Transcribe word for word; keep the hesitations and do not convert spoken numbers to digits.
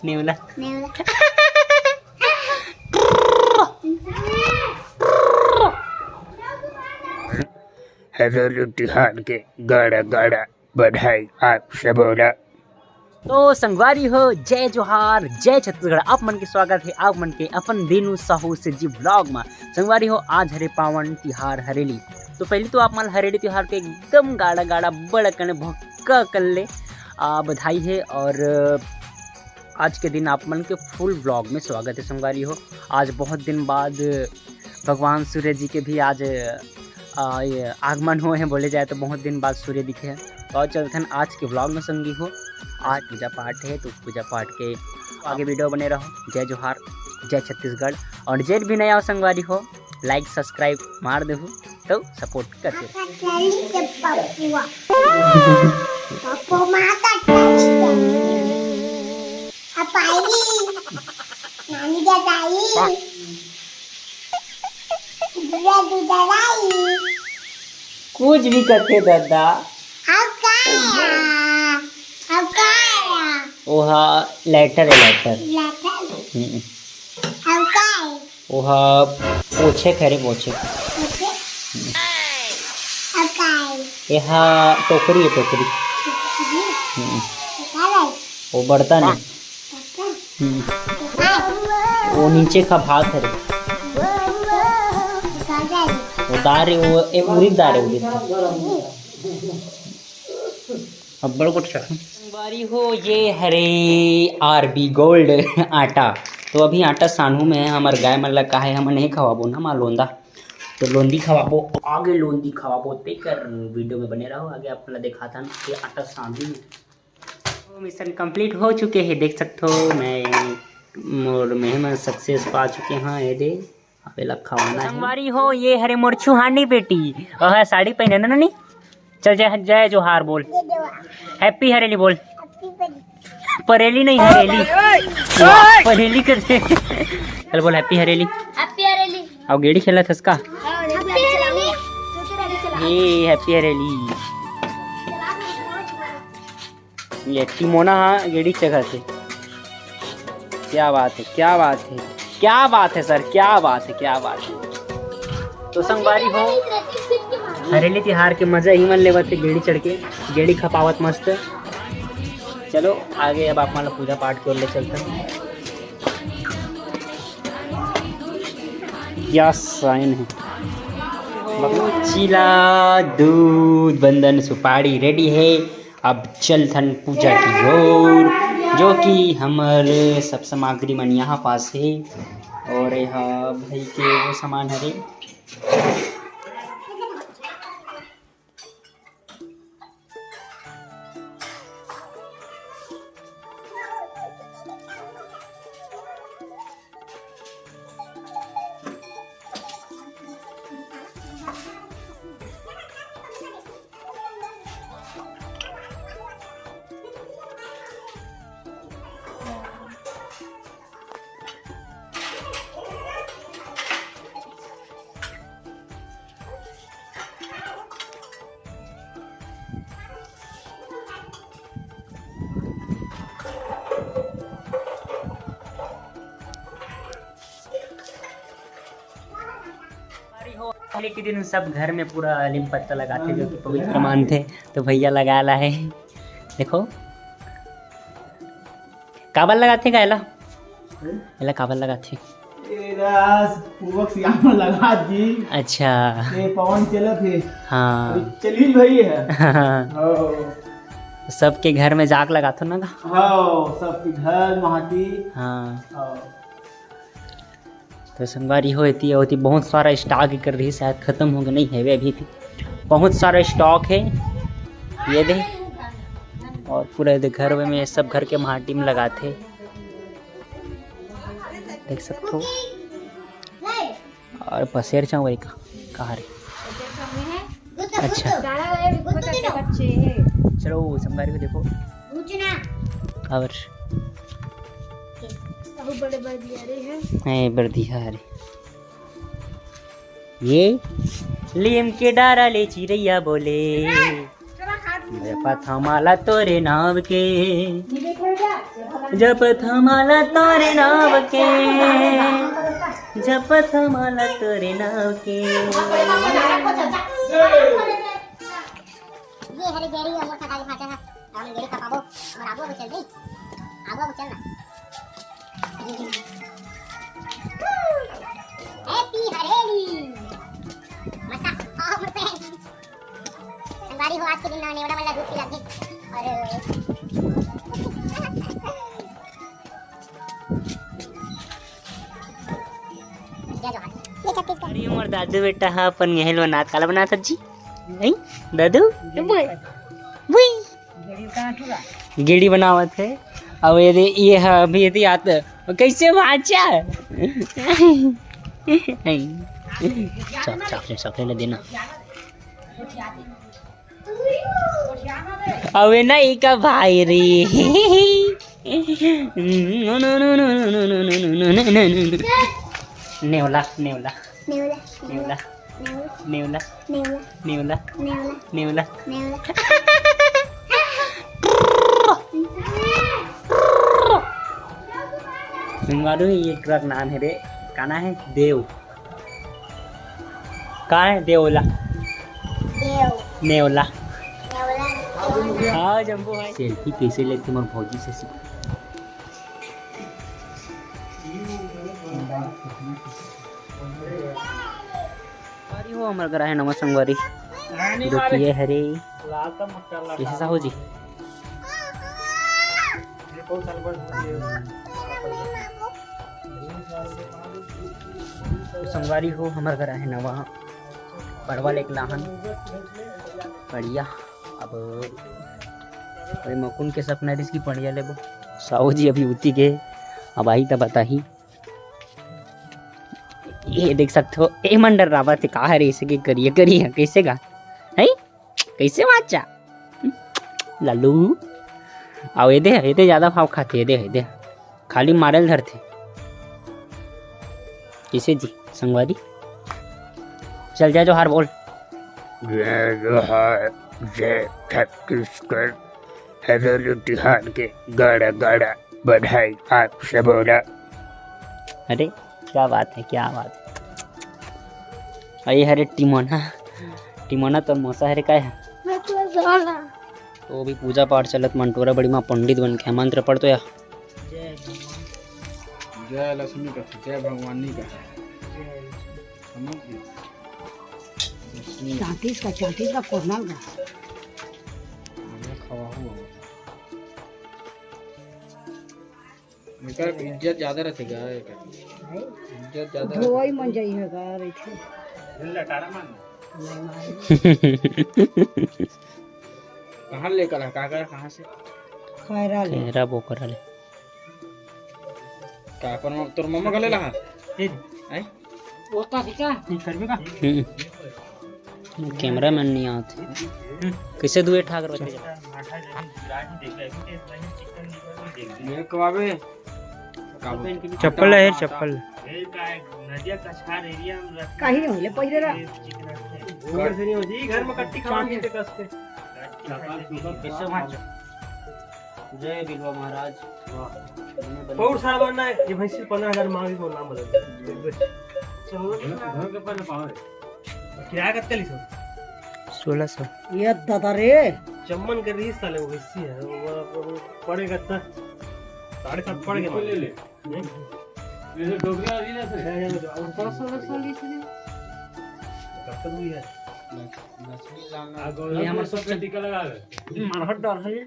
नेवला। नेवला। हरेली तिहार के गाड़ा गाड़ा बधाई आप सबो ला। तो संगवारी हो, जय जोहार, जय छत्तीसगढ़। आप मन के स्वागत हे आप मन के अपन दीनू साहू से जी vlog में। संगवारी हो, आज हरे पावन तिहार हरेली। तो पहले तो आप मन हरेली तिहार के एकदम गाड़ा गाड़ा बड़ कने भक्का कर ले आ, बधाई हे। और आज के दिन आप मन के full vlog में स्वागत हे संगवारी हो। आज बहुत दिन बाद भगवान सूर्य जी के भी आज आ, ये आगमन होय हे, बोले जाए तो बहुत दिन बाद सूर्य दिखे हे। तो चलथन आज के vlog में संगी हो। आज पूजा पाठ हे, तो पूजा पाठ के आगे video बने रहो। जय जोहार, जय छत्तीसगढ़। और जेन भी नया हो संगवारी हो, like subscribe मार देहू, तो support कर दे। कटहली के पपुआ। पप्पू माँ कटहली के। हपाई। नानी जगाई। दूधा दूधा लाई। कुछ भी करते दादा। हम का आया? हम का आया? ओहा letter है, letter। Letter? हम्म। हम का आया? ओहा पोछे खरे, पोछे। पोछे? अब का है? एहा टोकरी है, टोकरी। टोकरी? हम्म। का है? वो बर्तन है। बर्तन? हम्म। का है? वो नीचे का भात है रे। का है? वो दार है, वो, ए, उड़ीद दार है, उड़ीद दार। अब्बड़ गोठ चढ़। संगवारी हो, ये हरे आरबी गोल्ड आटा। तो अभी आटा सानहू में है, हमर गाय मन ला का है, हमन नहीं खवाबो ना माँ लोंदा, तो लोंदी खवाबो, आगे लोंदी खवाबो, तेकर video में बने रहो, आगे आप मन ला दिखाथन कि आटा सानहू में। तो mission complete हो चुके हैं, देख सकते हो, मैं मोर मेहमान success पा चुके हैं, ये दे। अब एला खवाना है। संगवारी हो, ये हरे मोर छुहानी बेटी। ओह, साड़ी पहने ना, नी? चल, जय, जय जोहार बोल। जय जोहार। Happy हरेली बोल। Happy हरेली। परेली नहीं, हरेली। वाह, परेली कर दे। चल बोल, Happy हरेली। Happy हरेली। अउ गेड़ी खेलत हस का? Happy हरेली। ये Happy हरेली। ये टिमोना हा गेड़ी चघत हे। क्या बात है, क्या बात है, क्या बात है sir, क्या बात है, क्या बात है। तो संगवारी हो, हरेली तिहार के मजा ही मन लेवत हे, गेड़ी चढ़ के, गेड़ी खपावत मस्त। चलो आगे अब आप मन ला पूजा पाठ के ओर ले चलथन। क्या sign है? चीला, दूध, बंदन, सुपारी ready है। अब चलथन पूजा की ओर, जो कि हमर सब सामग्री मन यहाँ पास हे। और यहाँ भाई के वो सामान हरे। पहले के दिन सब घर में पूरा नीम पत्ता लगाथे, जो कि पवित्र मानथे, तो भैया लगा ला है। देखो, काबर लगाथे का एला? एला काबर लगाथे? एला पूर्वक सियान लगा जी। अच्छा। ये पवन चलत हे। हाँ। अभी चली भाई है। हाँ। सबके घर में जाके लगाथो ना का? हाँ, सबके घर माटी। हाँ। हाँ। तो संगवारी हो, एती ओती बहुत सारा stock एकर रही, शायद खत्म हो गए, नहीं है वे अभी भी, बहुत सारा stock है ये दे। और पूरा ये दे घर में सब घर के माटी में लगाथे, देख सकते हो। और पसेर चावल का कहा रे? अच्छा। चलो संगवारी हो, देखो। और बड़े बड़े दिया रे है। नहीं, बड़े दिया रे। ये लीम के डारा ले चिरैया बोले, मैं पथमाला तोरे नाम के। जपत हमाला तोरे नाव के, जपत हमाला तोरे नाव के। ये हरे गेड़ी और मोटरसाइकिल फाटे है। हम गेड़ी खपाबो, हमर आबू आबू चल दे। आबू आबू चल ना। हैप्पी हरेली। मसा, और पे। संगवारी हो, आज के दिन ना नेवला वाला दूध पिला दे। और जय जोहार। ये छत्तीसगढ़। अरे, मोर दादू बेटा ह अपन गेहल बनात, काला बनात जी? नहीं? दादू? बुई। बुई। गेड़ी बनावत हे। अब ये दे, ये ह, अभी ये दे आत, कैसे बाचा? चॉक-, चॉकलेट, चॉकलेट देना। अबे नहीं का भाई रे। नेवला, नेवला, नेवला, नेवला, नेवला, नेवला, नेवला, नेवला, नेवला, नेवला। नेवला। संगवारी, ये ट्रक नाम है रे, का नाम है? देव। का है? देवला। देव। नेवला। नेवला, नेवला। हाँ, जम्बो भाई। सेल्फी कैसे लेते मोर भौजी से सीख। संगवारी हो, हमर घर आहे नवा संगवारी। रानी जो वाले। किए हरे। लाल का मक्का लगा। कैसे साहू जी? ये कौन साल बन? तो संगवारी हो, हमर घर आहे नवा। परवा लेके लाहन। बढ़िया। अब अरे मकुन के सपना रिस की पड़िया लेबो। साहू जी अभी उती गे, अब आही त बताही। ये देख सकते हो, ए मन डर्रावत हे, का हरे इसे के करिए, करिए, कैसे गा? हैं? कैसे बाचा? लालू, आओ, ये दे, ये दे, ज्यादा भाव खाते, ये दे, ये दे। खाली मारे ल धरथे। किसे जी, संगवारी? चल जा, जोहार बोल। जय जोहार, जय छत्तीसगढ़, हरो लुटिहान के गड़ा गड़ा बधाई आप सबोला। अरे, क्या बात है, क्या बात है। अरे, हरे टिमोना, टिमोना तोर मौसा हरे, काय है? मैं तो जाना। तो भी पूजा पाठ चलत, मंटोरा बड़ी माँ पंडित बन के मंत्र पढ़ तो या। जय लक्ष्मी कथे, जय भगवानी कथे। समझ गए? लक्ष्मी चांतीस का, चांतीस का कोरनल का। बढ़िया खवा हुआ। एकर इज्जत ज्यादा रहिथे गा, एकर। भाई, इज्जत ज्यादा धोई रहिथे। मन जाई है गा, रहिथे। कहाँ लेकर आ? का कर, कहाँ से? खैरा ले। खैरा बोकरा ले। का अपन म-, तोर मम्मा गले लहा? हैं? वो का दिखा? ठीक करबे का? हम्म। कैमरा मैन नहीं आते। कैसे दुए ठाक रखे? ये कबाबे। चप्पल है, चप्पल। कहीं नहीं होले, पहिले रहा। घर से नहीं होती, घर में कट्टी खावा चांटी। कैसे वहाँ? जय बिलवा महाराज। वाह। बहुत सारा बनना है, ये भैंसी पन्द्रह हजार मांगी, को नाम बदल दे। चलो। घर के पहले पावे। किराया कत्ते ली सो? सोलह सौ। ये दादा रे। चम्मन कर रही साले, वो भैंसी है, वो, वो, वो पड़ेगा इतना। साढ़े सात पड़ गया। ले ले। नहीं। ये तो डोकरा अभी ना से। है, है, है। कब तक हुई है? लक्ष्मी लाल। ये हमारे सबसे टीका लगा दे। मारहट डर है।